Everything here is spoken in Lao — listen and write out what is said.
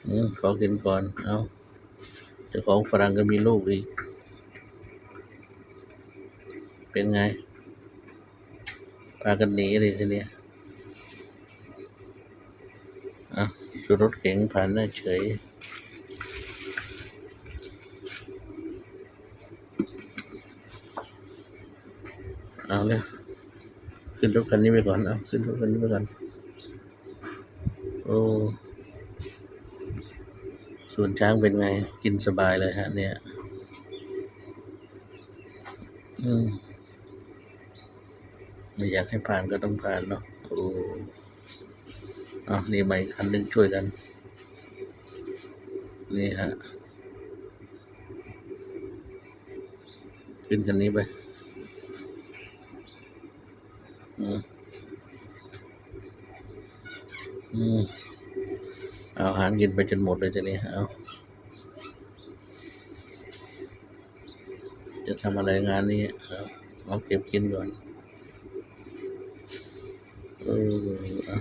ອືມ ຂໍກິນກ່ອນ. ເອົ້າ ເຈົ້າຂອງຝຣັ່ງກໍມີລູກອີກ. ເປັນໄງ? ພາກັນໜີເລີຍທີນີ້. ເອົ້າ ຂີ່ລົດເກັງຜ່ານໜ້າເສີຍ. ເອົາເລີຍ ຂຶ້ນລົດຄັນນີ້ໄປກ່ອນ. ເອົາ ຂຶ້ນລົດຄັນນີ້ໄປກ່ອນ. ໂອ້ ສວນຊ້າງເປັນໄງ? ກິນສະບາຍເລີຍຮະເນຍ. ອືມ ບໍ່ຢາກໃຫ້ຜ່ານກໍຕ້ອງຜ່ານເນາະ. ໂອ້ ເອົາ ນີ້ມາອີກຄັນໜຶ່ງ ຊ່ວຍກັນ. ນີ້ຮະ ຂຶ້ນຄັນນີ້ໄປ. ອືມ ອືມ ເອົາ ອາຫານກິນໄປຈົນໝົດເລີຍທີນີ້. ເອົາ ຈະທຳອະໄລງານນີ້? ເອົາ ເອົາເກັບກິນກ່ອນ. ເອີ ເອົາ.